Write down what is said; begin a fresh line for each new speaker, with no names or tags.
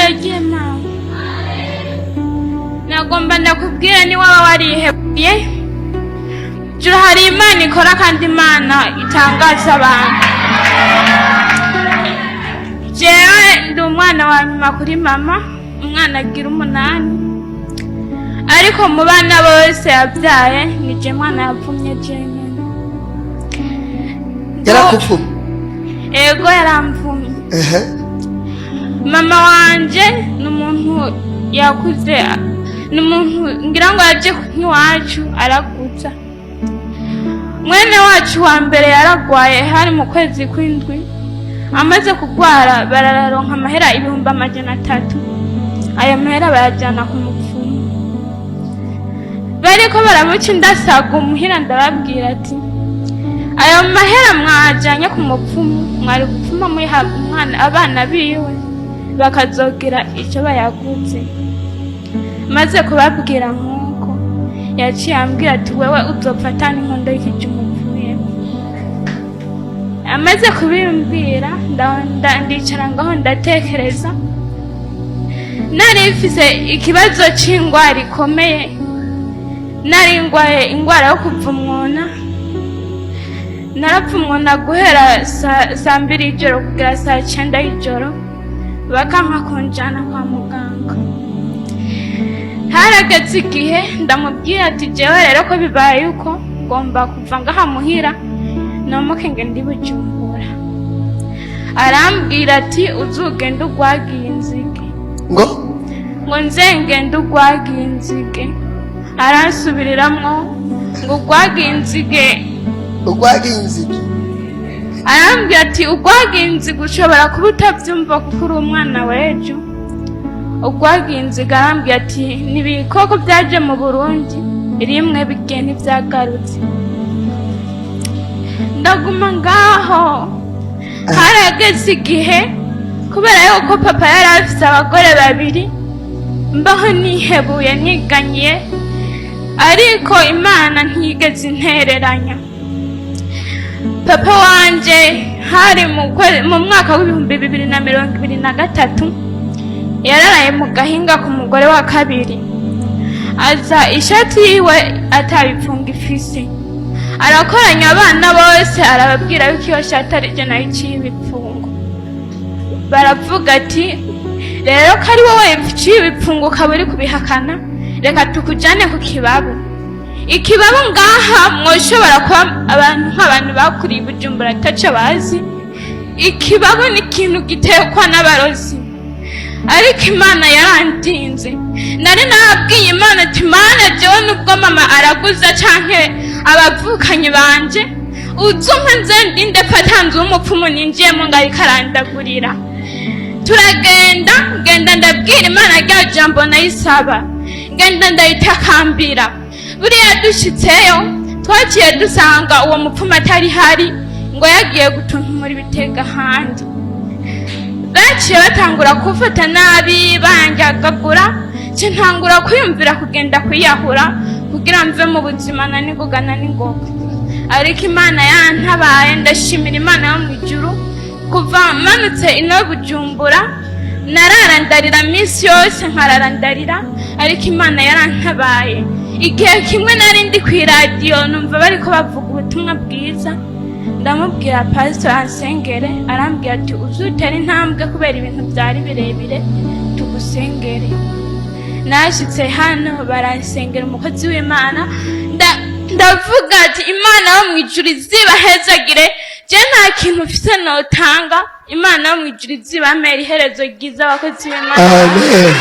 Ry'Imana. Nagomba ndakubwira, ni waba warihebuye, juru hari Imana ikora kandi Imana itangaza abantu. Jewe ndi umwana wa nyuma kuri mama, umwana agira umunani, ariko mu bana bose yabyaye ni je mwana yavumye jenyine.
Yarakuvumye?
Ego, yaramvumye. Mama wanje ni umuntu yakuze, ni umuntu ngira ngo yaje nk'iwacu araguza. Mwene wacu wa mbere yaragwaye, hari mu kwezi kw'indwi. Amaze kugwara bararonka amahera 300,000. Ayo mahera bayajyana ku mupfumu, bariko baramuca indasago umuhira. Ndababwira ati: "Ayo mahera mwajyanye ku mupfumu, mwari gupfuma muyiha umwana, abana biwe bakazogira icyo bayaguze." Maze kubabwira nk'uko, yaciye ambwira ati: "Wewe uzopfa n'inkondo y'ikijumu upfuyemo." Amaze kubimbwira, ndicara ngaho ndatekereza. Nari mfise ikibazo c'ingwara ikomeye, nari ngwaye ingwara yo kuva umwona. Narapfa umwona guhera saa 2 y'ijoro kugera saa 9 y'ijoro, bakampa kunjana kwa muganga. Harageze igihe ndamubwira ati: "Jewe rero ko bibaye uko, ngomba kuva ngaha muhira nomuke ngende i Bujumbura." Arambwira ati: "Uzugende ugwagiye inzige."
Ngo?
Ngo nzengende ugwagiye inzige. Aransubiriramwo ngo: "Ugwagiye inzige."
Ugwagiye inzige.
Arambwira ati: "Ugwagiye inzige, ushobora kuba utabyumva kuko uri umwana w'ejo. Ugwagiye inzige." Arambwira ati: "Ni ibikoko byaje mu Burundi rimwe bigiye ntibyagarutse." Ndaguma ngaho. Harageze igihe, kubera yuko papa yari afise abagore babiri, mbaho nihebuye, niganyiye, ariko Imana ntiyigeze intereranya. Papa wanje hari mu mwaka w'2023 yararaye mu gahinga ku mugore wa kabiri, aza ishati yiwe atabipfunga ifise. Arakoranya abana bose, arababwira yuko iyo shati ari ryo nayo iciye ibipfungo. Baravuga ati: "Rero ko ari wowe iciye ibipfungo ukaba uri kubihakana, reka tukujane ku kibabu." Ikibabu ngaha mwoshobora kuba abantu nk'abantu bakuriye i Bujumbura ataco bazi. Ikibabu ni ikintu gitekwa n'abarozi, ariko Imana yarandinze. Nari nababwiye Imana ati: "Mana, jewe nubwo mama araguza canke abavukanyi banje, uzumpe nze ndinde patanze w'umupfumu ninjiyemo ngo ariko arandagurira." Turagenda, ngenda ndabwira Imana rya jambo nayisaba, ngenda ndayitakambira. Buriya dushitseyo twaciye dusanga uwo mupfumu atari hari, ngo yagiye gutuntumura ibitega ahandi. Baciye batangura kufata nabi, banjagagura, nce ntangura kwiyumvira kugenda kwiyahura kugira mve mu buzima na ningoga na ningoga. Ariko Imana yantabaye, ndashimira Imana yo mu ijuru. Kuva manutse ino Bujumbura, narara ndarira minsi yose, nkarara ndarira, ariko Imana yarantabaye. Igihe kimwe nari ndi ku iradiyo, numva bariko bavuga ubutumwa bwiza. Ndamubwira pastor ansengere. Arambwira ati: "Uzutera intambwe kubera ibintu byari birebire, tugusengere." Nashyitse hano baransengera, umukozi w'Imana. Ndavuga ati: "Imana yo mu ijuru izibahezagire. Je nta kintu mfise notanga. Imana yo mu ijuru izibamera iherezo ryiza, abakozi b'Imana."
Amen.